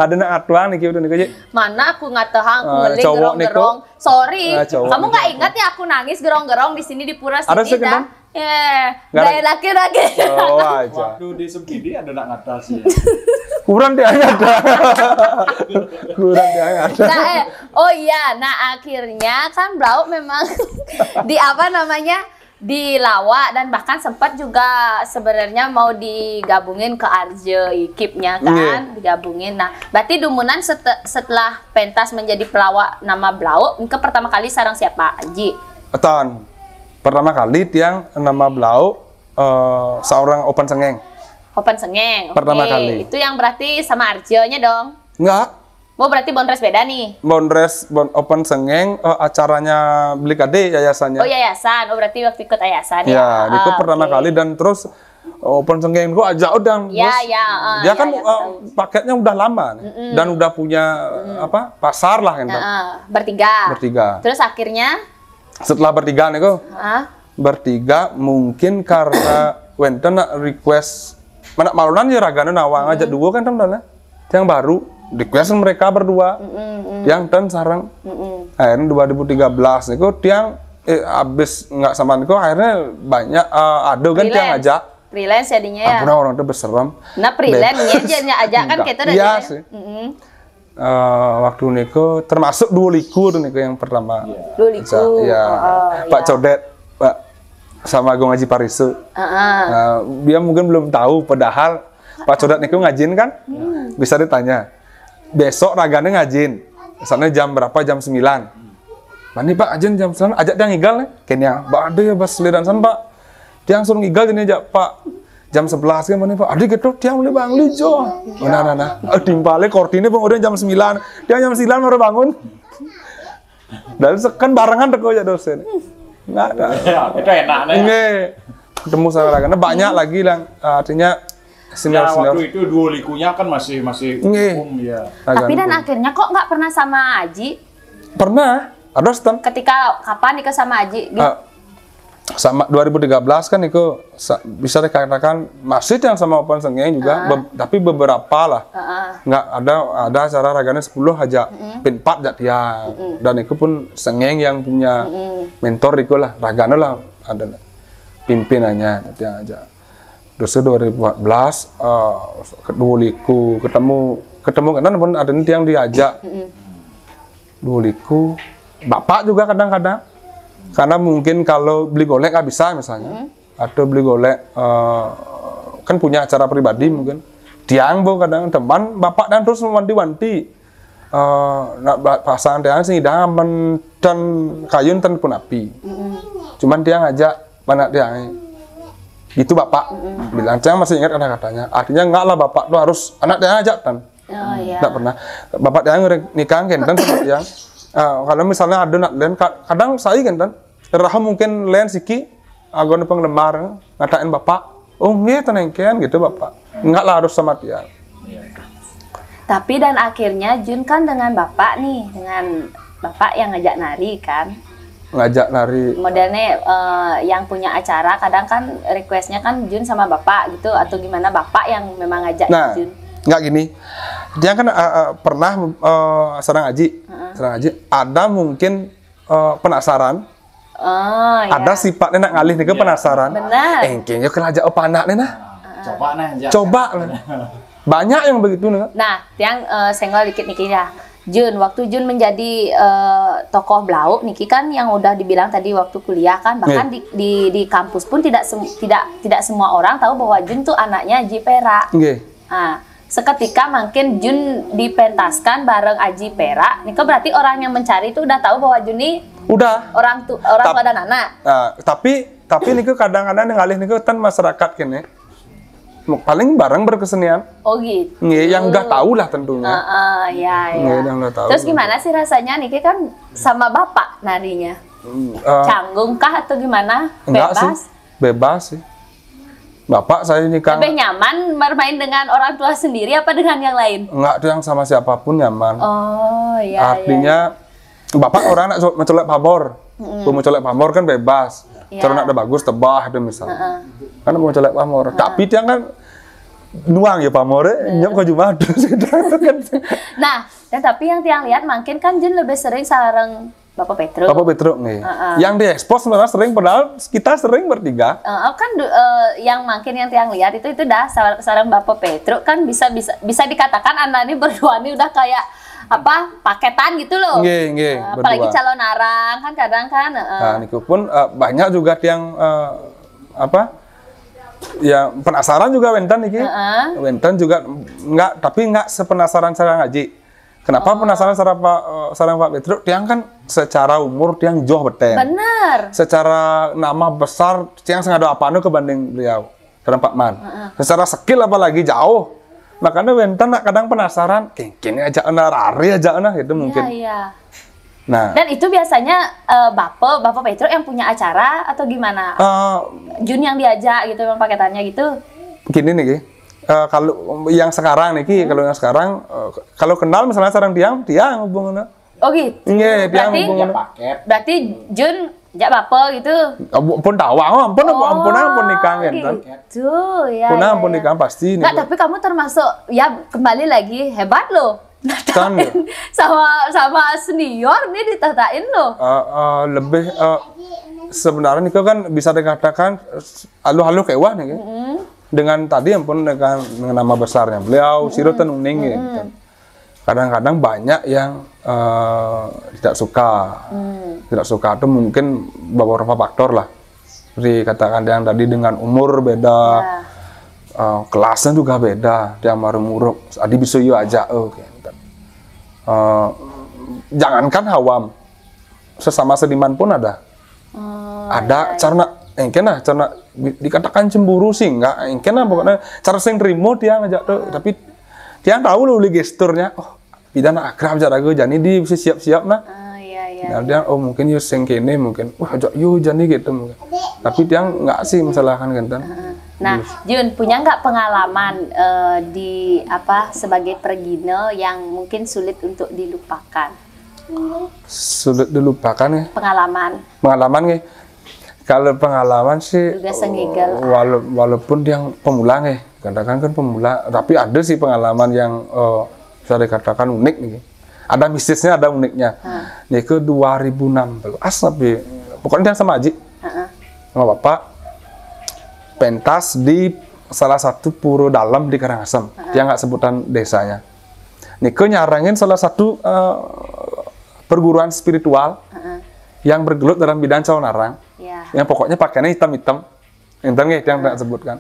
Ada nak atuan nih udah nih aja. Mana aku ngatehang Eh, kulit cowok gerong-gerong. Sorry, Eh, cowok kamu nih. Nggak ingat ya aku nangis gerong-gerong di sini di pura sini Ada sih, dah. Gendong? Eh, Nggak ada. Dari laki-laki. Oh aja. Waktu di Semkidi ada nak ngatas ya. Kurang dia ada. Kurang dia ada. Nah, eh, oh iya, nah akhirnya kan Blau memang di apa namanya di Lawa dan bahkan sempat juga sebenarnya mau digabungin ke Arje Ikipnya kan, digabungin. Nah, berarti dumunan sete- setelah pentas menjadi pelawak nama Blau, ke pertama kali sarang siapa? Aji. Tahun pertama kali tiang nama Blau eh, seorang open sengeng. Open Sengeng. Pertama Oke, kali. Itu yang berarti sama Arjenya dong. Enggak. Mau berarti Bondres beda nih. Bondres bon, open sengeng eh, acaranya Beli Kade yayasannya. Oh yayasan, oh berarti waktu ikut yayasan Ya, itu Ah, pertama oke. kali dan terus open sengeng gua ajak udang. Ya, Bos. ya, ah, Dia ya, kan ya, eh, tahu. Paketnya udah lama nih, dan udah punya apa pasar lah kan. Ah, bertiga. Bertiga. Terus akhirnya Setelah bertiga nih kok ah, bertiga mungkin karena wenten nak request mana malunan ya ragana nawang aja dua kan teman yang baru request mereka berdua yang ten sarang akhirnya dua ribu tiga belas nih kok tiang eh, abis nggak sama nih kok akhirnya banyak eh, ada kan tiang Freelance. Ajak Freelance jadinya ya. Ampun orang tuh berserem Nah, freelance Bebas. ya jadinya Ajak kan Enggak. kita udah Iya jadinya. sih. Eh, waktu niku termasuk dua liku tuh niku yang pertama. Dua liku. Iya. Oh, Pak iya. Codet, Pak sama Agung Haji Parisu. Heeh. Nah, dia mungkin belum tahu padahal Pak Codet niku ngajin kan? Bisa ditanya. Besok ragane ngajin. Misalnya jam berapa? Jam sembilan. Mani Pak ajin jam sembilan ajak dia ngigal nih. Kenya, Pak ada ya bas lidan san Pak. Dia langsung ngigal ini ajak Pak jam sebelas kan mana Pak? Ada gitu tiang boleh bang lijo. Nah, nah, nah. Eh, timpale kortine pun udah jam sembilan. Dia jam sembilan baru bangun. Dan se- kan barengan teko ya dosen. Enggak ada. Ya, itu enak nih. Nggih. Ketemu sama karena banyak lagi yang artinya Ya, senior-senior. Waktu itu dua likunya kan masih masih Nggih. Umum ya. Tapi dan Agak- akhirnya kok nggak pernah sama Aji? Pernah, ada stand. Ketika kapan nikah sama Aji? Di- Ah, sama dua ribu tiga belas kan itu sa- bisa dikatakan masih yang sama Open Sengeng juga, be- tapi beberapa lah. Heeh. Nggak ada ada acara ragane sepuluh aja, pin empat aja tiang. Dan itu pun Sengeng yang punya mentor itu lah, ragane lah ada pimpinannya tiang aja. Terus dua ribu empat belas eh, kedua liku ketemu ketemu kan pun ada tiang diajak. Dua liku Bapak juga kadang-kadang, karena mungkin kalau beli golek nggak bisa misalnya, atau beli golek, eh, kan punya acara pribadi mungkin. Tiang bo kadang teman bapak dan terus wanti-wanti. Eh, nak ba- pasang tiang sing idang amen ten kayun ten pun api. Cuman tiang ajak anak tiang, eh. Gitu bapak bilang, tiang masih ingat kata-katanya. Artinya enggak lah, bapak tuh harus anak tiang ajak tan. Oh ya. Enggak pernah. Bapak tiang nikah kenten sama tiang. Eh, kalau misalnya ada nak len, ka- kadang saya kenten. Raha mungkin len siki, agon penggemar ngatain bapak. Oh nggih, tenengken gitu bapak. Enggak lah, harus sama tiang. Tapi dan akhirnya Jun kan dengan bapak nih, dengan bapak yang ngajak nari kan. Ngajak nari. Modelnya eh, yang punya acara kadang kan requestnya kan Jun sama bapak gitu, atau gimana, bapak yang memang ngajak Nah, Jun? Enggak gini. Tiang kan eh, eh, pernah eh, sareng aji. Sareng aji. Ada mungkin eh, penasaran. Oh ya. Ada sifatnya nak ngalih nih ke penasaran. Benar. Engkeng yo kelajak apa anak nih nah. Coba nah, Jak. Coba lah. Banyak yang begitu nih. Nah, tiang eh, senggol dikit niki ya. Jun, waktu Jun menjadi eh, tokoh blau niki kan yang udah dibilang tadi waktu kuliah kan, bahkan di, di di kampus pun tidak sem- tidak tidak semua orang tahu bahwa Jun tuh anaknya Aji Perak. Nggih. Nah, seketika mungkin Jun dipentaskan bareng Aji Perak, nika berarti orang yang mencari itu udah tahu bahwa Jun ini Udah. orang tu orang Tap- tua dan anak. Nah, tapi tapi niku kadang-kadang yang ngalih niku kan masyarakat kene. Paling bareng berkesenian. Oh gitu. Nggih, yang udah tahu lah tentunya. Heeh, ya, ya. Nggih, yang udah tahu. Terus gimana sih rasanya niki kan sama bapak narinya? Eh, Canggung kah atau gimana? enggak sih. Bebas? Bebas sih. Bapak saya ini kan Lebih nyaman bermain dengan orang tua sendiri apa dengan yang lain? Enggak tuh, yang sama siapapun nyaman. Oh, ya. Artinya bapak orang nak mencolek pamor. Mau mencolek pamor kan bebas. Iya. Kalau nak ada bagus tebah itu misalnya. Kan mau mencolek pamor. Tapi tiang kan nuang ya pamor, eh, nyok ke Jumat terus gitu kan. Nah, dan tapi yang tiang lihat mungkin kan Jun lebih sering sareng Bapak Petruk. Bapak Petruk nih. Yang diekspos sebenarnya sering, padahal kita sering bertiga. Eh, kan du- eh, yang makin yang tiang lihat itu itu dah sar- sareng Bapak Petruk kan bisa bisa bisa dikatakan anda ini berdua ini udah kayak apa, paketan gitu loh. Nggih, nggih, Eh, apalagi berdua. Calonarang kan kadang kan. Eh, Nah, niku pun eh, banyak juga tiang eh, apa? Ya penasaran juga wenten iki. Wenten juga enggak, tapi enggak sepenasaran sareng aji. Kenapa penasaran sareng Pak eh, sareng Pak Petruk? Tiang kan secara umur tiang joh beteng. Bener. Secara nama besar tiang sengada apa anu kebanding beliau, sareng Pak Man. Secara skill apalagi jauh. Makanya wenten nak kadang penasaran, kene aja ana rari aja ana gitu mungkin. Iya, iya. Nah, Dan itu biasanya eh, Bapak Bapak Petruk yang punya acara atau gimana? eh, Jun yang diajak gitu memang paketannya gitu. Gini nih, Ki. Eh, kalau yang sekarang nih, Ki, kalau yang sekarang eh, kalau kenal misalnya sareng tiang, tiang hubungannya. Oh gitu. Nggih, tiang Berarti- hubungannya. Paket. Berarti Jun jak Bapak gitu. Ampun tahu, ampun, ampun, ampun, ampun nikah kan. Gitu ya. Pun Ya, ampun ya. Nikah pasti nih. Nggak, tapi kamu termasuk ya kembali lagi hebat loh. Kan ya. Sama sama senior nih ditatain loh. Eh, eh, lebih eh, sebenarnya itu kan bisa dikatakan eh, aluh-aluh kewah nih kan. Dengan tadi ampun dengan, dengan nama besarnya beliau, sira ten uning gitu. Kadang-kadang banyak yang eh, tidak suka. Tidak suka itu mungkin beberapa faktor lah. Seperti katakan yang tadi dengan umur beda, eh, kelasnya juga beda, dia marung uruk, adi bisa yo aja oh gitu. Eh, jangankan awam, sesama seniman pun ada. Ada karena engken lah, karena di- dikatakan cemburu sih enggak, engken lah pokoknya cara sing terima dia ngajak tuh, tapi dia tahu loh oleh gesturnya, oh pidana akrab jaraga jani di bisa siap-siap nah. Ah, iya iya. Nah, dia oh mungkin yo sing kene mungkin, wah ajak yo jani gitu mungkin. Tapi dia enggak sih masalahkan kan. Nah, Jun punya nggak pengalaman eh, di apa sebagai pergina yang mungkin sulit untuk dilupakan? Sulit dilupakan ya. Pengalaman. Pengalaman nih. Kalau pengalaman sih Juga sengigel. wala- walaupun dia pemula nih, katakan kan pemula, tapi ada sih pengalaman yang eh, bisa dikatakan unik nih. Ada mistisnya, ada uniknya. Nih ke dua ribu enam belas tapi pokoknya dia sama Aji, sama bapak pentas di salah satu pura dalam di Karangasem. Dia nggak sebutan desanya. Nih ke nyarengin salah satu eh, perguruan spiritual yang bergelut dalam bidang calonarang, Ya. yang pokoknya pakaiannya hitam-hitam, enten nggih yang tak sebutkan.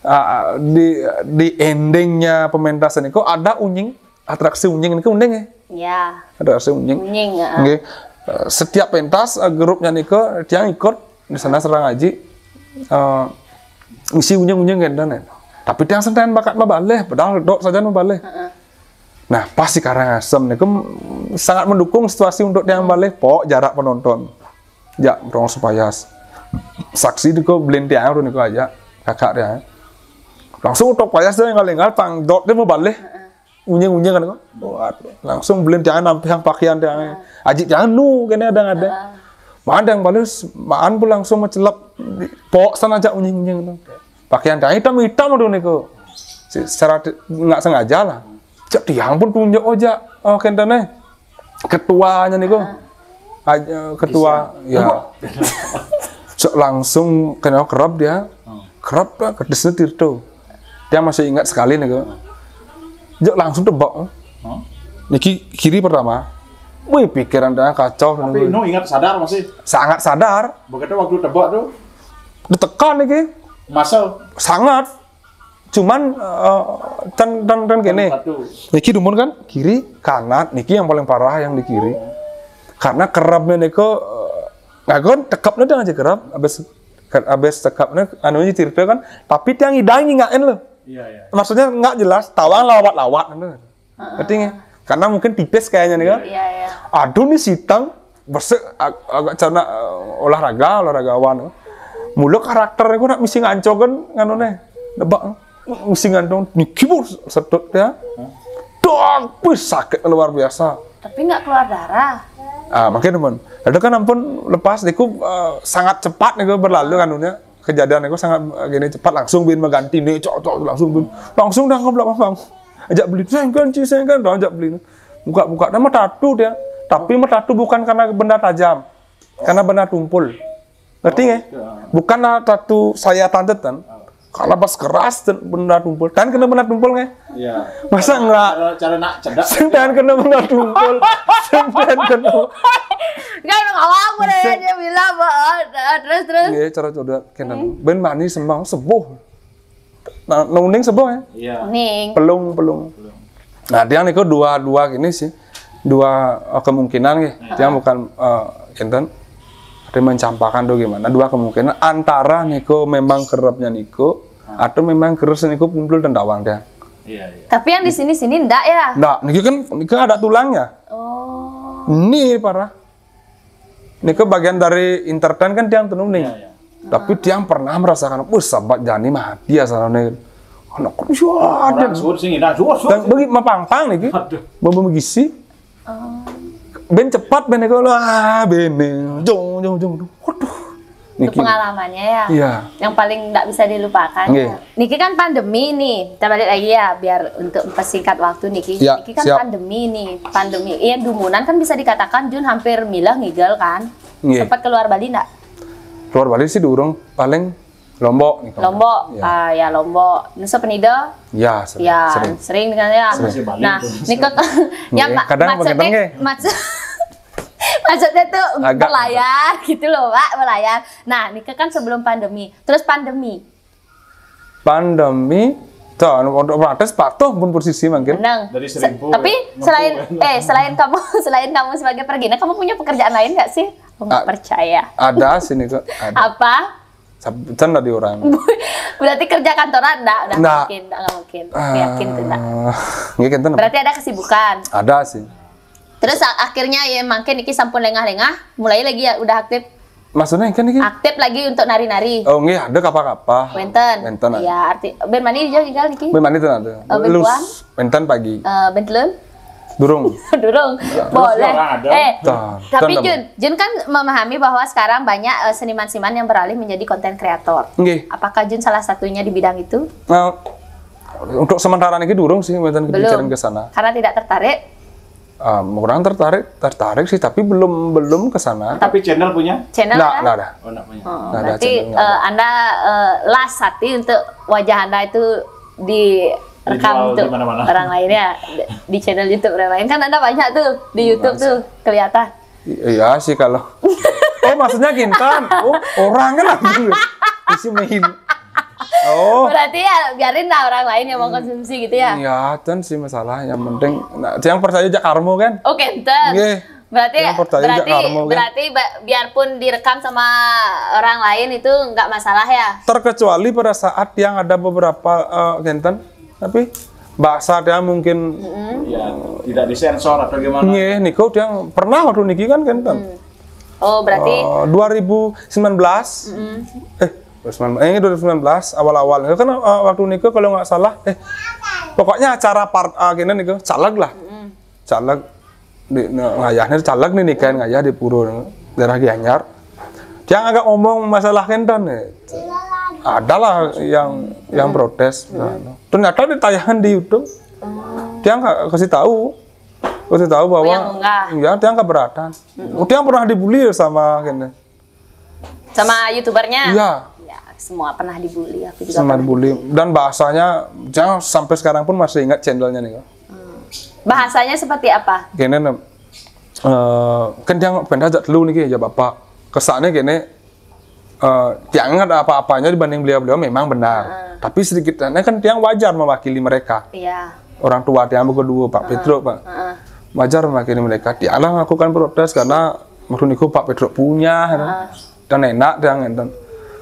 Ah, di di endingnya pementasan itu ada unying, atraksi unying niku unying ya. Ya. Atraksi unying. Unying, heeh. Nggih. Eh, Setiap pentas eh, grupnya niku tiang ikut di sana serang aji eh, ngisi unying-unying enten ya. Tapi tiang senten bakat mabalih, padahal dok saja mabalih. Nah, pas si Karangasem niku sangat mendukung situasi untuk tiang balih, pok jarak penonton. Ya, rong supaya saksi niku belin tiang niku aja, kakak tiang. Langsung utuk payas dia ngalih-ngalih pang dot dia mabalih. Unying-unying kan kok. Waduh, langsung belin tiang nampih yang pakaian tiang. Aji tiang nu kene ada ada. Maan yang balas, maan pun langsung mencelap di pok sana aja unying-unying tu. Pakaian tiang hitam-hitam tu niku. Si- Secara ti- nggak sengaja lah. Cek tiang pun tunjuk aja. Oh, kentene. Ketuanya niku. Aja ketua ya. Cek langsung kena kerap dia. Kerap lah kedesnya tirto. Dia masih ingat sekali niku. Cek langsung tebak. Niki kiri pertama. Wih, pikiran dia kacau. Tapi nu ingat sadar masih. Sangat sadar. Begitu waktu tebak tuh Ditekan niki. Masa Sangat. Cuman eh, ten ten ten kene. Satu. Niki dumun kan kiri, kanan, niki yang paling parah yang di kiri. Karena kerapnya niku eh, ngagon tekapnya dia aja kerap habis habis tekapnya anunya cerita kan, tapi tiang idang ngingakin loh. Iya, iya. Maksudnya nggak jelas, tawang lawat-lawat gitu. Ngerti nggak? Karena mungkin tipis kayaknya nih kan. Iya, iya. Aduh nih sitang, besek ag- agak cana eh, olahraga, olahragawan. Mula karakternya gue nak misi ngancok kan nganone. Nebak. Misi ngancok niki bos setut ya. Dong, wih sakit luar biasa. Tapi nggak keluar darah. Ah, makanya teman. Lalu kan ampun lepas, niku eh, sangat cepat niku berlalu kanunya. Kejadian niku sangat eh, gini cepat, langsung bin mengganti nih, cok cok langsung bin. Langsung dah ngeblak bang. Ajak beli sengkan ci sengkan, dah ajak beli. Buka-buka nama tatu dia. Tapi mah tatu bukan karena benda tajam. Karena benda tumpul. Ngerti nggak? Bukan tatu saya tantet kan. Kalau pas keras dan benda tumpul. Tan kena benda tumpul nggak? Iya. Masa enggak? Cara, cara nak cedak. Sing tan kena benda tumpul. Sing tan kena. Enggak, udah ngawang udah dia bilang, "Bah, ah, ah, terus terus." Iya, cara coba kena. Ben mani sembang seboh. Nah, nuning seboh ya. Iya. Ning. Pelung, pelung. Nah, tiang niku dua dua gini sih. Dua eh, kemungkinan nih. Tiang bukan eh, enten. Ada mencampakkan tuh gimana? Dua kemungkinan antara niku memang kerapnya niku atau memang keras niku kumpul tendawang dia. Iya, iya. Tapi yang di sini-sini enggak ya? Nah, niki kan niki ada tulangnya. Oh. Ini parah. Niku bagian dari entertain kan tiang tenung nih. Iya, iya. Tapi tiang pernah merasakan, wah sahabat jani mati ya sana nih. Anak kerja ada. Orang suruh sini, nah suruh suruh. Dan bagi mapangpang nih, Aduh. Bumbu gisi. Ben cepat ben kalau ah ben jong jong jong. Waduh. Itu Niki. Pengalamannya ya. Iya. Yang paling nggak bisa dilupakan. Nggih. Niki kan pandemi nih. Kita balik lagi ya biar untuk mempersingkat waktu niki. Ya, Niki kan siap. Pandemi nih. Pandemi. Iya, dumunan kan bisa dikatakan Jun hampir milah ngigel kan. Nggih. Sempat keluar Bali nggak? Keluar Bali sih durung paling Lombok nih. Lombok. Ya. Ah, ya Lombok. Nusa Penida. Ya, sering. Ya, Sering. sering dengan ya. Masih Bali Nah, tuh. Nike kan yang Nggih, kadang maksudnya begitu, nggih. maksud maksudnya tuh Agak. Berlayar gitu loh, Pak, berlayar. Nah, Nike kan sebelum pandemi. Terus pandemi. Pandemi, tuh, untuk protes patuh pun posisi mungkin. Menang. Dari Se- seribu, tapi ya. selain Ngempu, eh selain kamu selain kamu sebagai pergina, kamu punya pekerjaan lain nggak sih? Aku nggak Ah. Percaya. Ada sini kok. Ada. Apa? Sab- Can tadi orang. Berarti kerja kantoran enggak, enggak Nggak. Mungkin, enggak mungkin. Aku yakin tuh enggak. Ah, nggih kenten apa? Berarti ada kesibukan. Ada sih. Terus a- akhirnya ya makin niki sampun lengah-lengah, mulai lagi ya udah aktif Maksudnya kan ini? Aktif lagi untuk nari-nari. Oh, nggih ada kapa-kapa. Wenten. Wenten. Iya, arti ben mani dia tinggal niki. Ben mani ten ada. Oh, ben Lus puan? Wenten pagi. Eh, ben telun? Durung. Durung. Boleh. Orang ada. Eh, Tah, tapi tah, Jun, Jun kan memahami bahwa sekarang banyak eh, seniman-seniman yang beralih menjadi konten kreator. Nggih. Apakah Jun salah satunya di bidang itu? Nah, untuk sementara ini durung sih wenten Belum. kepikiran ke sana. Karena tidak tertarik. Ah, kurang tertarik, tertarik sih tapi belum belum ke sana. Tapi channel punya? Channel Nggak, ada? Nggak ada. Oh, enggak punya. Oh, Nggak ada berarti channel, nggak eh, ada. Anda eh, las hati untuk wajah Anda itu direkam Dijual untuk di mana-mana. Orang lain ya di channel YouTube orang lain kan Anda banyak tuh di YouTube Mas. Tuh kelihatan. Iya sih kalau. Oh, maksudnya Kintan. Oh, orang kan aku. Isi main. Oh. Berarti ya biarin lah orang lain yang mau konsumsi gitu ya. Iya, ten sih masalah. Yang penting, nah, yang percaya jak karmo kan. Oke, enten. Nggih. Berarti Yang percaya berarti jak karmo, kan? Berarti ba- biarpun direkam sama orang lain itu nggak masalah ya. Terkecuali pada saat yang ada beberapa eh, kenten, tapi bahasa dia mungkin Ya, tidak disensor atau gimana? nggih niku yang pernah waktu niki kan kenten. Oh, berarti Eh, dua ribu sembilan belas eh sembilan- eh, ini dua ribu sembilan belas awal-awal itu kan eh, waktu niku kalau nggak salah eh pokoknya acara part uh, gini niku caleg lah caleg di nah, ngayahnya caleg nih nikahin ngayah di pura daerah Gianyar yang agak ngomong masalah kenten nih adalah yang yang protes nah, ternyata ditayangan di YouTube dia nggak kasih tahu kasih tahu bahwa yang ngunggah. Ya dia keberatan dia pernah dibully sama kenten Sama youtubernya. Iya. Ya, semua pernah dibully, aku juga Sama pernah. Dibully dan bahasanya jangan sampai sekarang pun masih ingat channelnya nih. Bahasanya seperti apa? Kene eh kan dia pendah jak telu niki ya bapak. Kesannya kene eh tiang ada apa-apanya dibanding beliau-beliau memang benar. Tapi sedikit kan tiang wajar mewakili mereka. Iya. Orang tua tiang kedua Pak Petro Pak. Wajar mewakili mereka. Tiang lah melakukan protes karena waktu niku Pak Petro punya dan enak tiang enten.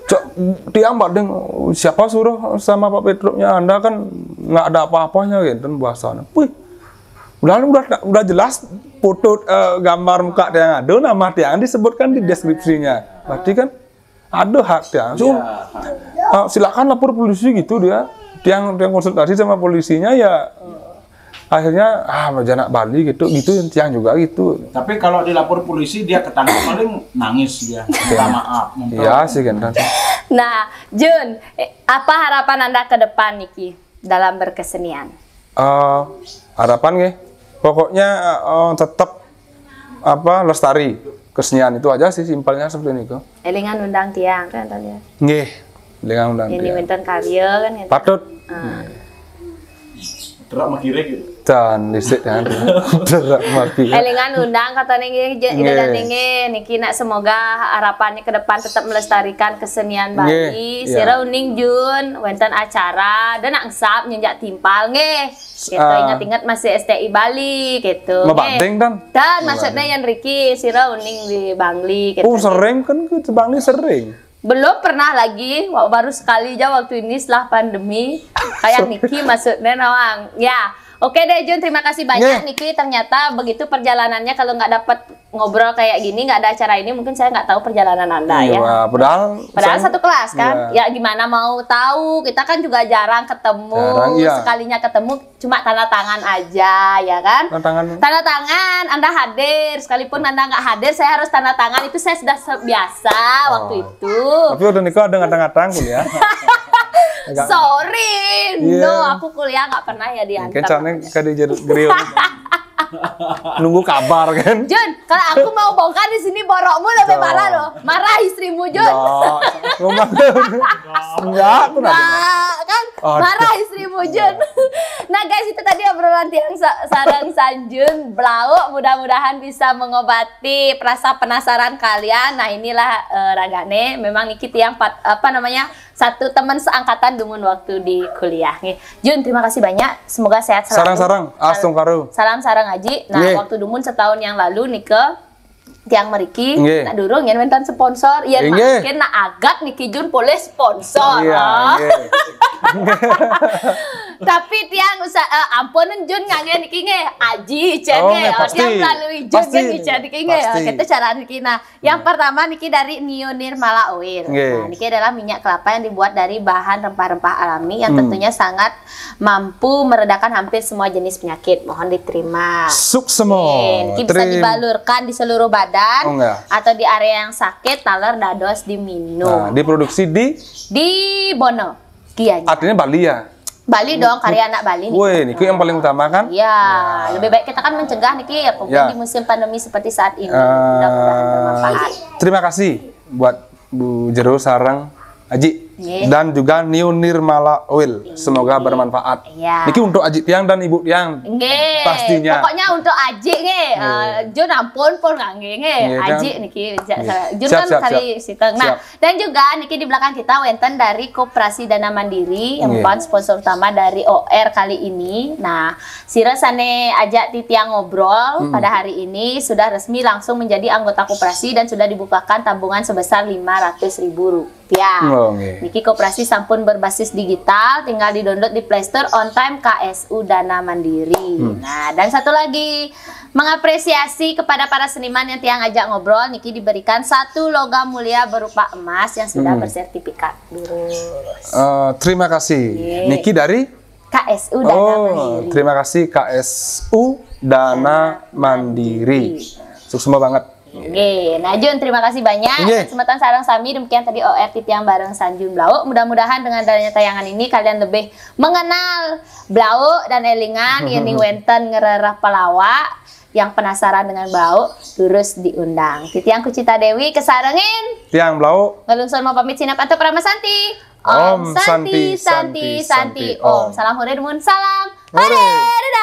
Cok tiang badeng siapa suruh sama Pak Petronya Anda kan nggak ada apa-apanya gitu bahasanya. Wih, udah udah udah jelas foto eh, gambar muka tiang ada nama tiang disebutkan di deskripsinya. Berarti kan ada hak tiang. Cuma ah, silakan lapor polisi gitu dia. Tiang tiang konsultasi sama polisinya ya akhirnya ah janak Bali gitu gitu tiang juga gitu. Tapi kalau dilapor polisi dia ketangkap paling nangis dia. Minta maaf. Minta Iya sih kan. Nah, Jun, eh, apa harapan Anda ke depan niki dalam berkesenian? Eh, harapan nggih. Pokoknya eh, tetap apa lestari kesenian itu aja sih simpelnya seperti itu. Elingan undang tiang kan tadi. Nggih. Dengan undang Ini dia. Wenten karya kan gitu. Patut. Terak makirik gitu. Dan dhisik kan. Terak mati. Elingan undang katanya nggih je- Nggih. dan nggih niki nak semoga harapannya ke depan tetap melestarikan kesenian Bali. Nggih, iya. Sira uning Jun wenten acara dan nak ngesap nyenjak timpal nggih. Kita Ah. ingat-ingat masih S T I Bali gitu. Mau nggih. Banding kan? Dan maksudnya yang Ricky sira uning di Bangli gitu. Oh sering kan ke Bangli sering. Belum pernah lagi, wa- baru sekali aja waktu ini setelah pandemi. Kayak Niki maksudnya nawang. Ya, oke deh Jun, terima kasih banyak Nggih. Niki. Ternyata begitu perjalanannya kalau nggak dapat ngobrol kayak gini, nggak ada acara ini, mungkin saya nggak tahu perjalanan Anda ya. Iya, padahal Padahal saya- satu kelas kan, Iya. ya gimana mau tahu? Kita kan juga jarang ketemu. Jarang, iya. Sekalinya ketemu, cuma tanda tangan aja, ya kan? Tantangan. Tanda tangan, Anda hadir. Sekalipun Anda nggak hadir, saya harus tanda tangan. Itu saya sudah se- biasa waktu itu. Tapi udah nikah ada ngatang-ngatang kuliah. Agak- Sorry, Iya. no, aku kuliah nggak pernah ya diantar. Mungkin caranya kayak di Jer- Grill. Nunggu kabar kan. Jun, kalau aku mau bongkar di sini borokmu lebih Tuh. Marah loh. Marah istrimu Jun. Enggak. Ngomong. Enggak, aku nanti. Nah, kan Aduh. Marah istrimu Jun. Nah guys, itu tadi obrolan tiang sa- sarang Sanjun Blauk, mudah-mudahan bisa mengobati perasa penasaran kalian. Nah inilah eh, ragane memang Niki tiang pat, apa namanya satu teman seangkatan dumun waktu di kuliah nih. Jun, terima kasih banyak. Semoga sehat selalu. Sarang-sarang, astungkaru. Salam sarang Aji. Nah, Nggih. Waktu dumun setahun yang lalu Nike tiang meriki Nggih. Nak durung yen wenten sponsor. Yen Nggih. Makin nak agat Niki Jun boleh sponsor. Iya, Ah. iya. Tapi tiang usah eh, ampunan Jun ngangge Niki nggih. Aji cek Oh, nggih. nggih, Oh, pasti. tiang melalui Jun Pasti. nggih ngicen Niki nggih. Pasti. Kita cara Niki. Nah, yang pertama Niki dari Neo Nirmala Oil. Nggih. Nah, Niki adalah minyak kelapa yang dibuat dari bahan rempah-rempah alami yang Hmm. Tentunya sangat mampu meredakan hampir semua jenis penyakit. Mohon diterima. Suksemo. Oke, Niki bisa Trim- dibalurkan di seluruh badan Oh, enggak. Atau di area yang sakit, taler dados diminum. Nah, diproduksi di Di Bono, Gianyar. Artinya Bali ya. Bali dong, karya anak Bali nih. Woi, niku yang paling utama kan? Iya, lebih baik kita kan mencegah Niki ya, mungkin Ya. Di musim pandemi seperti saat ini. Eh, Mudah-mudahan bermanfaat. Terima kasih buat Bu Jero sarang Aji. Nggih. Dan juga New Nirmala Oil. Semoga bermanfaat. Iya. Niki untuk Aji tiang dan Ibu tiang. Nggih. Pastinya. Pokoknya untuk Aji nggih. Eh, Jun ampun pun ngangge nggih. Nggih, kan? Aji niki. Ja- Nggih. Jun Siap, kan siap, kali siap. siteng. Nah, Siap. Dan juga niki di belakang kita wenten dari Koperasi Dana Mandiri yang Nggih. merupakan sponsor utama dari O R kali ini. Nah, sira sane ajak titiang ngobrol pada hari ini sudah resmi langsung menjadi anggota koperasi dan sudah dibukakan tabungan sebesar lima ratus ribu rupiah. Oh, nggih. Niki koperasi sampun berbasis digital, tinggal di-download di Play Store on time K S U Dana Mandiri. Nah, dan satu lagi, mengapresiasi kepada para seniman yang tiang ajak ngobrol, niki diberikan satu logam mulia berupa emas yang sudah bersertifikat. Lurus. Eh, terima kasih. Nggih. Niki dari K S U Dana Oh, Mandiri. Terima kasih K S U Dana Mandiri. Sukses banget. Nggih, nah Jun terima kasih banyak. Nggih. Semeton sareng sami demikian tadi O R titiang bareng Sanjun Blau. Mudah-mudahan dengan adanya tayangan ini kalian lebih mengenal Blau dan elingan yen wenten ngrereh pelawak yang penasaran dengan Blau lurus diundang. Titiang Kucita Dewi kesarengin Tiang Blau. Ngelungsur mau pamit sinep antuk Parama Santi. Om Santi, Santi, Santi, Om. Salam hore dumun salam. Hore. Hore.